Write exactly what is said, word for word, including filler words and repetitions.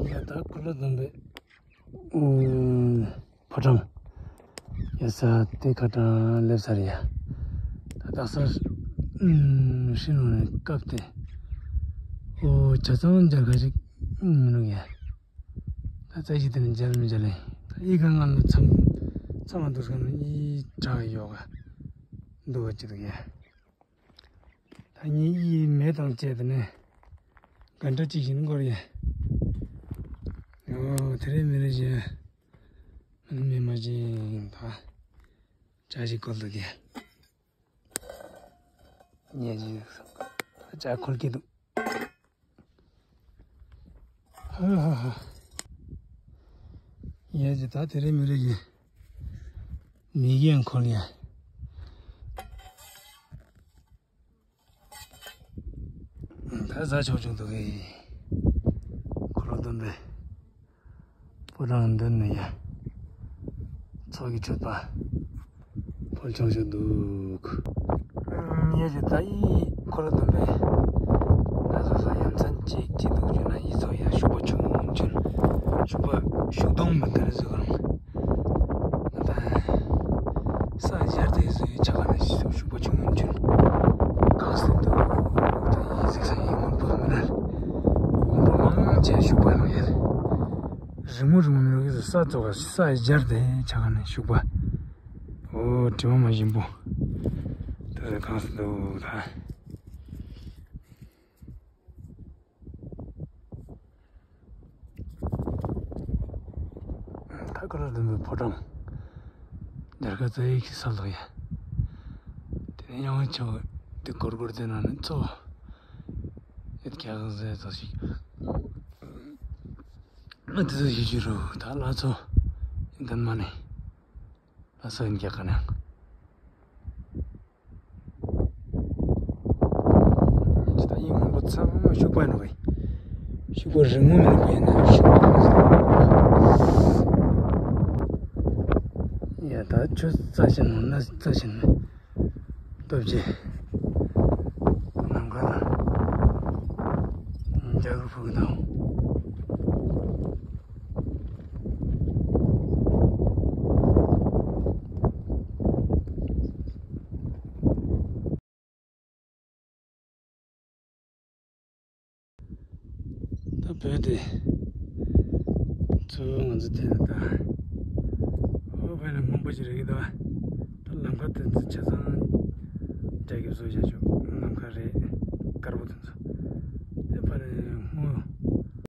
ཡ་ད་འཁོར་ལོ་སྡོམ་པའི་ཨུམ་ཕོ་བྲང་ཡ་ས་དེ་ཁ་གྲངས་སླེབས་ཚར་ཡ། ད་དག་ས་ཨུམ་ཧྲིན་ལུང་ནས་བཀབ་སྟེ། ཨོ་ཇ་ཚང་མཇལ་ཁ་ཅིག་མི་འདུག་ཡ། ད་རྩ་གཞི་དེ་ནས་མཇལ་མི་མཇལ་ཡིན། ད་ཨི་ཁ་ང་ལ་མཚམས་མཚམས་མ་འདུག་ས་ནས་ཨི་བྲག་ཡོག་ག་འདུག་ག་ཅི་འདུག་ཡ། ད་ངའི་ཨི་མེ་དང་བཅས་ཏེ་ནས་གན་ཊ་གཅིག་བཞིན་འགོར་ཡ། ཨོ་དེ་རེད་མི་རེད་ཞེས་མི་མ་བྱིན་ད་བྱ་ཞིག་བཀོལ་འདུག་གས། ཉེ་ཞིག་ད་བྱ་འཁོལ་གྱི་འདུག་ཧ་ཧ་ཧ། ཡ་ཇི་ད་དེ་རེད་མི་རེད་ཀྱི། མི་གིས་ཡང་འཁོལ་ཡ། ད་ཟ་ཆོག་ཆོག་འདུག་གི། འཁོར་ལོ་སྡོམ་པའི་ཕོ་བྲང་མདུན་ནས་ཡ། ཚོགས་ཀྱི་མཆོད་པ་ཕུལ་ཆོག་ཆོག་འདུག་ཡ་ཇི་ད་ཡི་འཁོར་ལོ་སྡོམ་པའི་ད་ཟ་ཟ་ཡ་མཚན་ཅིག་ཅི་འདུག་ཞུ་ན་ཡི་ཚོ་ཡ་ཤུག་པ་ཆུང་ཆུང་ཤུག་པ་ཤུག་སྡོང་མི་དེ་རེད་ཟེར་གི་རང་། ད་ས་སྦྱར་དེ་བཟོས་ཆ་ག་ནས་ཤུག་པ་ཆུང་ཆུང་གང་སྲིད་འདུག་ད་ཡིན་ཟིག་ས་ཡིན་མང་པོ་མི་ནར་མང་པོ་མང་ཆེ་ཤུག་པ་ནང་ཡོད། རི་མོ་རི་མོ་མི་རོགས་ས་ཙོག་ས་སྦྱར་དེ་ཆ་ག་ནས་ཤུག་པ། ཨོ་དྲི་མ་མ་བཞིན་པོ་དེ་གང་སྲིད་འདུག་ད། ད་ཀ་ལ་ལུམ་བི་ཕོ་བྲང་། རྒྱལ་ཁབ་རྩ་ཡིག་གི་ས་ལག་ཡ། དེ་ནས་ཡང་ཆེ་བ་དེ་སྒོར་སྒོར་དེ་ན་ནི་གཙོ་བོ་ཡོད་ཀྱང་ཟེར་ཙོ་ཞིག་ང་དེ་ཚོ་ཞིག་ཞུ་རུ་ད་ལ་ཚོ་འདན་མ་ནི་ལ་ཚོ་ཡིན་རྒྱག་ག་ནས། ད་ཡིན་ངོ་མ་ཚང་མ་ཤུག་པ་ནོ་གི། ཤུག་པ་རིང་མོ་མེད་པའི་ན་ཤུག་པ་གང་ཟེར། ཡ་ད་ཆུ་རྩ་ཆེན་མོ་ན་རྩ་ཆེན་མོ། སྟོབས་ཆེ། ནམ་མཁའ་ལ་རྒྱ་གར་ཕུག་དང་། ད་བོད་དེ་གཙོ་བོ་ང་ཚོ་དེ་ད་ཨོ་བོད་ནས་སྔོན་པོ་ཞིག་རེད་ཀྱི་ད། ད་ལམ་ཁ་དེ་ཚོ་ཆ་ཚང་རྒྱ་སྐྱེད་བཟོ་བྱ་ཆོག་ལམ་ཁ་རེད་དཀར་པོ་དེ་ཚོ། དེ་བར་ནས་སྔོ་